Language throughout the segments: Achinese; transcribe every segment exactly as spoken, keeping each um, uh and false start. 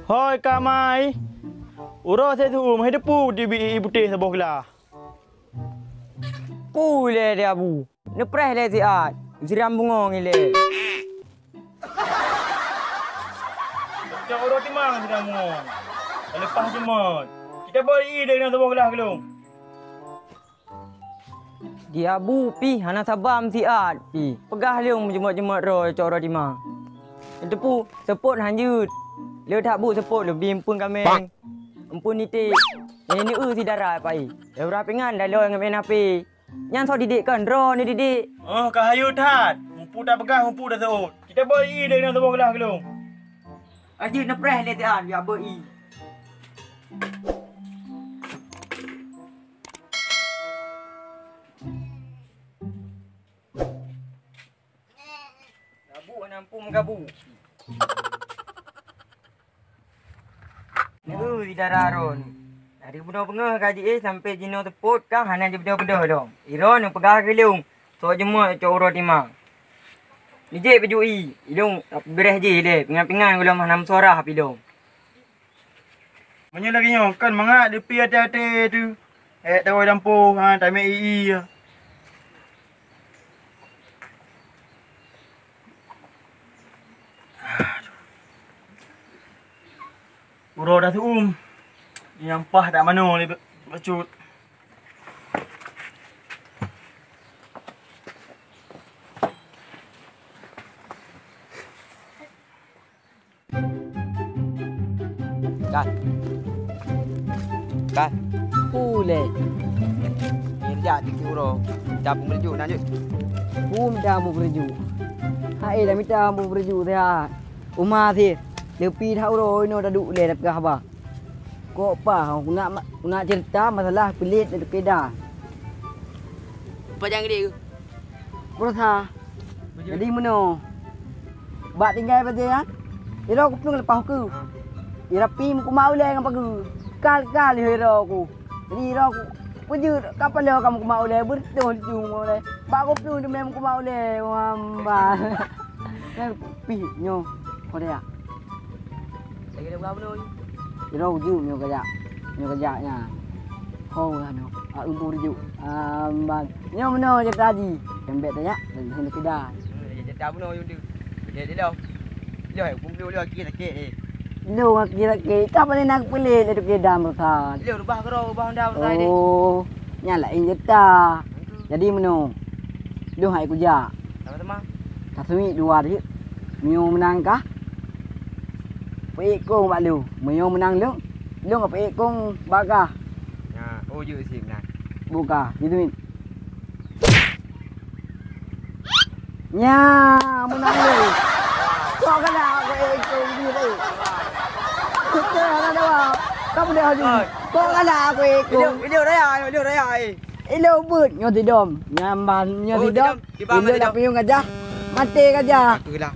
Hôi kamai, uroe sép siuem hai teupeu teubiet ié putéh saboh glah. Peue lé di Abu, neupreh lé siat, siram bungöng ilée. Cok uroe timang siram bungöng, leupah jeumöt. Kita bôi ié lé saboh glah keu lôn. Di Abu pih hana saba meusiat pih. Peugah lôn meujeumöt-jeumöt droe cok uroe timang. Neuteupeue seupôt hanjeuet. Le that bu seupôt leubeh empeuen kaméng. Empeuen iték. Nyang neu-eu si dara pai. Lé urah pingan dalôi ngon main H P. Nyan soe didik kon droe neudidik. Oh, ka hayeu that. Mupu tapeugah, mupu taseuôt. Kita bôi ié lé saboh glah keu lôn. Ajeuet neupreh lé siat, jak bôi ié. Gabu hana mampu meugabu. Neu-eu di dara droe. Dari bunoe beungoh ka jiéh sampoe jinoe seupôt ka hana jibeudôh-beudôh lom. Droeneuh peugah keu lôn, soe jeumöt cok uroe timang. Nijép baju ié, ilôn bireh jih lé, pingan-pingan gohlom hana meusuara pih lom. Meunyoe lagèe nyoe, kon mangat leupie até-até teuh. Ék tawai lampôh, ha, tamé ié-ié. Uroe dah siuem, nyang paih that manoe lé bacut. Kan. Kan. Ulèe. Nyan jak dikeue uroe. Dah peumeurejuk na jeuet. Peue mita peumeurejuk? Hai, dah mita peumeurejuk siat. Uma sit. Leupie that uroe inoe taduek ulèe tapeugah haba. Kok paih, ku nak ma-, ku nak ceurita masalah peulet dan keudaan. Pajan gede ke? Berusaha. Jadi meunoe. Bak tinggai bajèe nyan, uroe ku plueng leupah ukeue. Irapi meukumat ulèe ngon pageue. Kal-kal uroe ku. Jadi uroe ku peujeuet ka paloe ka meukumat ulèe, beureutoh laju meukumat ulèe. Bak ku plueng teumé meukumat ulèe, wamba. Nyan pih nyoe, ho daya. Lagèe na bunoe. Sidroe ujeue nyoe kajak. Nyoe kajak nyan. Ho lah nyoe. Ah, umpung rejuk. Ah, ban. Nyoe meunoe ceurita jih. Tembek tajak, dan hana kida. Hmm, ceurita bunoe yue tu. Dia, dia dah. Dah, kumpul lagi sakit ni. Lu lagi sakit. Ka paling nak pelit laju kida meurasa. Dia rubah keudroe, rubah honda meurasa ni. Oh, nyan laén ceurita. Jadi meunoe. Lôn hai kujak. Sama-sama. Taseumiet dua jeuet. Meunyoe meunang kah, peuék kong bak lôn. Meunyoe meunang lôn, lôn ka peuék kong bak kah. Nah, oh, jeuet sit meunang. Buka, jiseumiet. Nya, meunang lôn. Kok galak peuék kong jih, eh? Beutôi hana dawa. Ka peudeh jih. Kok galak peuék kong. Ilôn, ilôn raya, ilôn raya, eh. Ilôn beuet nyoe sidom. Nyan ban nyoe sidom. Ilôn dapeunyong gajah. Maté gajah. Apalah.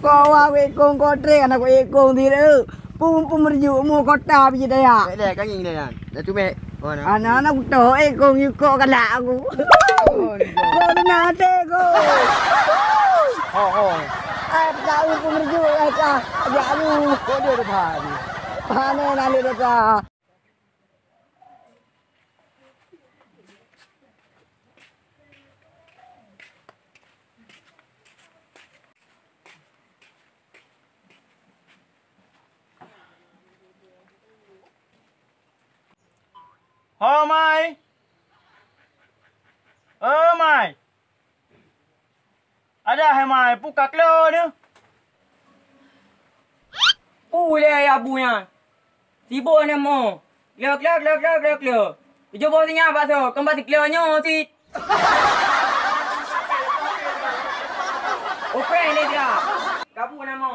Kok wa wék kong kotrek aneuk wék kong sidroe. Pum-pum reujeuek mu kota biji daya. Lé, lé, kanging lé nyan. Dah cumèk. Oh, nah. Aneuk-aneuk kuto, eh, kong yue kok galak aku. Oh, iya. Kok na até kong. Ho, ho. Ai, tak pum reujeuek ai ka. Ajak lu. Kok dia dah. Mana nak dia dah. Ho, Mai! Oh, Mai! Adak hai, Mai, peue ka kleuh nyoe? Peue lé ya bu nyan? Sibok nyan mo. Kleuh, kleuh, kleuh, kleuh, kleuh, kleuh. Tujoh boh sinyak bakso, keumbang sikleuh nyoe cit. Upreh lé dia. Ka bu nyan mo.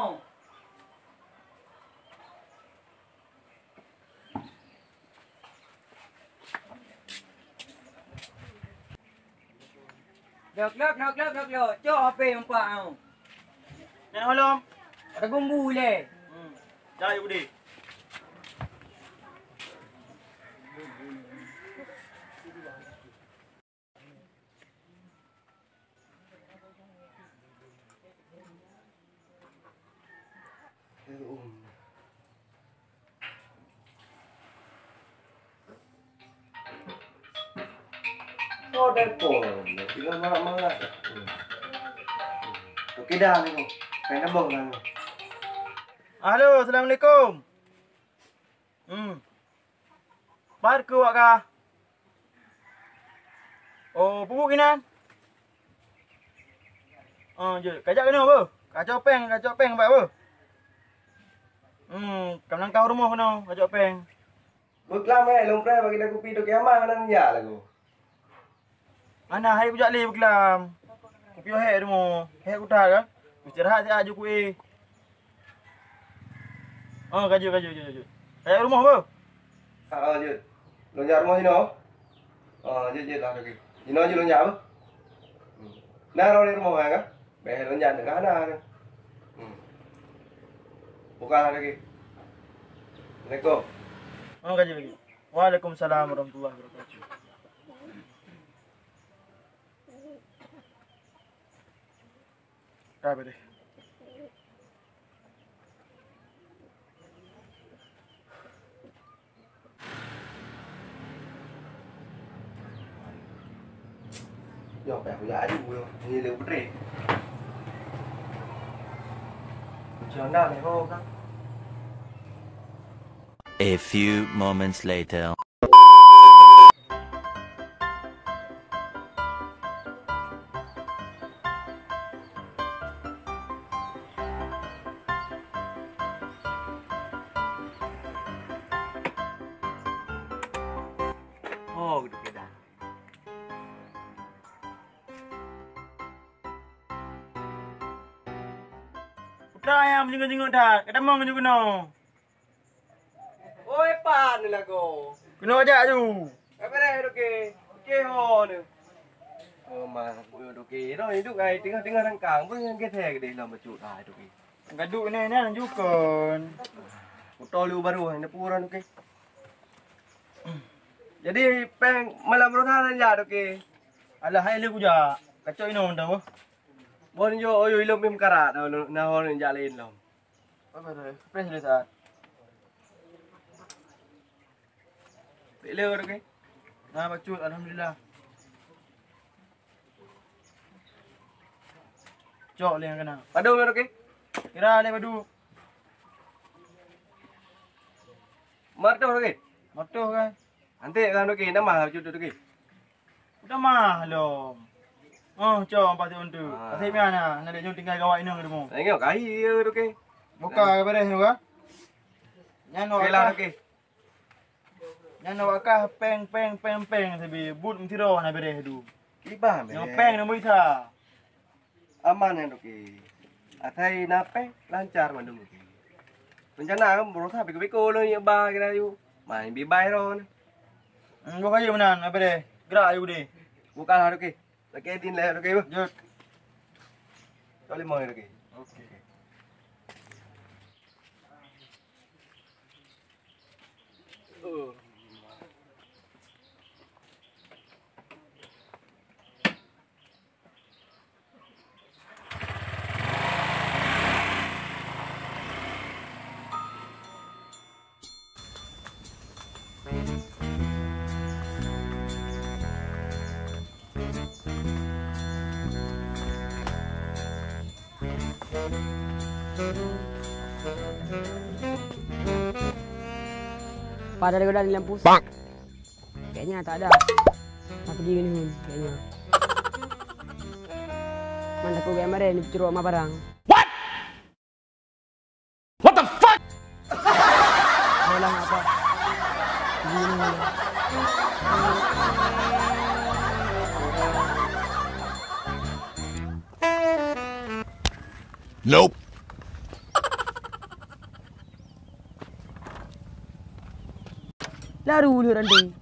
Glok, glok, glok, glok, glok, glok. Cok H P empat tau. Nyan holom. Ada gumbu ilèe. Hmm. Dah, Yudi. Oh, telepon. Tinggal mangat-mangat. Oke dah ni. Pengen tembong dah ni. Halo, assalamualaikum. Hmm. Pat keu awak kah? Oh, peue buet inan? Oh, jeuet. Kajak keunoe beuh? Kacok péng, kacok péng bak beuh? Hmm, ka meulangkah u rumoh keunoe, kacok péng. Beuklam, eh, lôn preh bagi dah kupi tu kiamat, mana nyak lagu. Hana, hai kujak lé beuklam. Kupiôh hék rumoh, hék kutat kan. Istirahat siat aju kuéh. Oh, ka jeuet, ka jeuet, ka jeuet, ka jeuet. Ka jak rumoh beuh? Ha, ha, jeuet. Lôn jak rumoh jinoe. Oh, jeuet, jeuet lah, oke. Jinoe jeuet lôn jak beuh. Hmm. Na droe di rumoh, ha, ka? Bèk lôn jak deungon hana nyoe. Hmm. Buka lagi. Assalamualaikum. Oh, ka jeuet lagi. Waalaikumsalam warahmatullahi wabarakatuh. Ka bèk deh. Nyoe payah kujak aju nyoe. Ni lé putri. Macam mana ni, ho, kan? A few moments later. Oh, gitu ke dah. Putra nyang meujingoe-jingoe that, ka tamong ju keunoe. Oi, pat ni lagoe. Keunoe jak ju. Ka beureh, Toke. Oke, ho ni. Oh, ma, Toke. Noh, idup ai teungoh-teungoh rangkang. Beuh nyang gét hai keudeh lom bacut hai, Toke. Gaduk nyan, nyan jukon. Kuto lu baru, hana pura, Toke. Jadi, péng malam roh na jak, Toke. Alah, hai lé kujak. Kacok inong dah, boh. Bon jo, oyo ilom pih meukarat, na, na, na, jak laén lom. Apa tu? Fresh dah saat. Bèk le, Toke. Nah, bacut, alhamdulillah. Cok lé nyang kena. Padum, Toke? Kira lé padum. Martoh, Toke? Martoh kan? Anté kan, Toke, nama bacut tu, Toke? Udah mah lom. Oh, cok pasti untuk. Ah. Pasti mian nah, nak dek jom tinggal gawak inong demo. Tengok kai ya, Toke. Buka ke beres tu kan? Nyan Oke lah, awak kah, Toke. Nyan awak kah péng, péng, péng, péng sabe but meutiro na beres tu. Kiban, Nyang beres. Péng nombor isa. Aman nyan, Toke. Asai na péng, lancar mandum, Toke. Rencana kan berusaha beko-beko lom yek ba kira yu. Main bibai ron. Hmm, buka je meunan, apa deh? Gerak ayu deh. Buka lah, Toke. Pakai din lah, Toke. Jut. Kau lima, Toke. Oke. Pada daripada di lampu. Bang. Kayaknya tak ada. Tapi di Yunihun kayaknya. Mana aku gaya mare ni, picurok ma barang. What? What the fuck? Ayolah, apa? Di Yunihun. Nope. Laru lheueh randeh.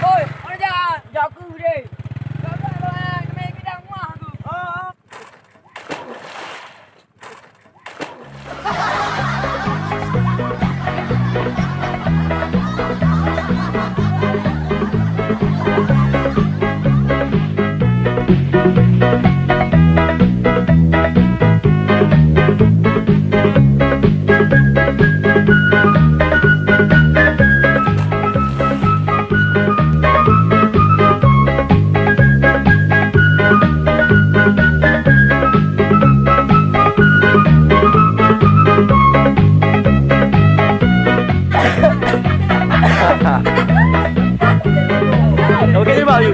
Oi, mana jak? Jak keu deh. Gagah, gagah, kena bidang muah aku. Oke, terima kasih.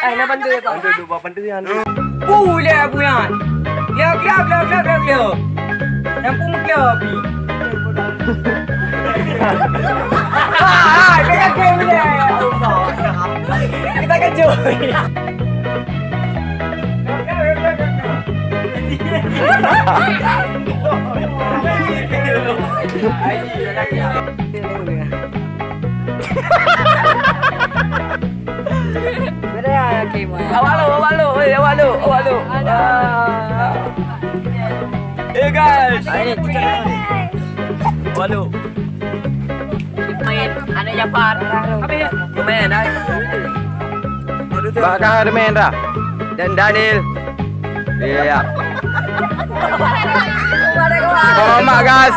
Eh, nak bantu ya, Pak? Bantu dulu, Pak. Bantu ya. Uh, dah, Abu Yan. Glok, glok, glok, glok, glok, glok. Yang pun glok, Abi. Ah, ah, kita kejut. Kita kejut. Awak lu, awak lu, eh, awak lu, awak lu. Ah. Eh, guys. Awak lu. Main, anak Jafar. Habis. Main, ah. Bak ka ada main dah. Dan Daniel. Iya. Mamak, guys.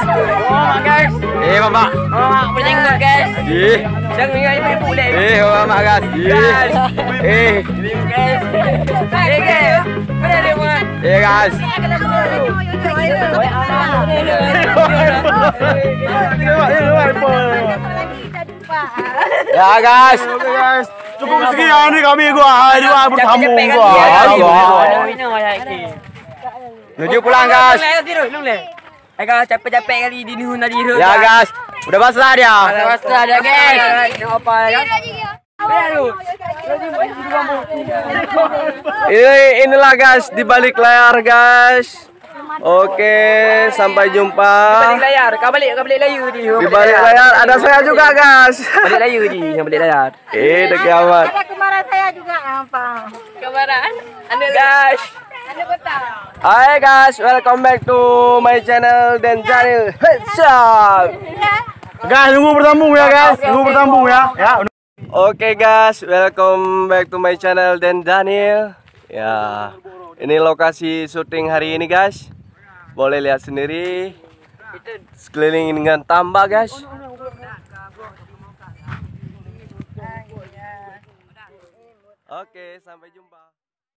Mamak, guys. Eh, Mamak. Mamak, penyenggut, guys. Ih. Jangan ingat ibu-ibu deh. Eh, Mamak, guys. Ih. Guys. Eh, guys. Mana dia, Mat? Eh, guys. Ya, guys. Oke, guys. Cukup sekian ni kami gua. Hai, dua bersambung gua. Hai, gua. Menuju pulang, guys. Eh, guys, capek-capek kali di Nuhun tadi, ya, guys. Udah basah dia. Basah dia, guys. Apa, ya? Ini, inilah, guys, di balik layar, guys. Oke, sampai jumpa. Balik layar, kau balik, kau balik layar di. Di balik layar ada saya juga, guys. Balik layar di, yang balik layar. Eh, dah kiamat. Ada kemarahan saya juga, apa? Kemarahan? Anu, guys. Anu kota. Hai, guys, welcome back to my channel Dan Daniel. Headshot. Guys, tunggu bersambung ya, guys. Tunggu bersambung ya. Ya. Oke, guys, welcome back to my channel Dan Daniel. Ya, ini lokasi syuting hari ini, guys. Boleh lihat sendiri. Sekeliling dengan tambak, guys. Oke, sampai jumpa.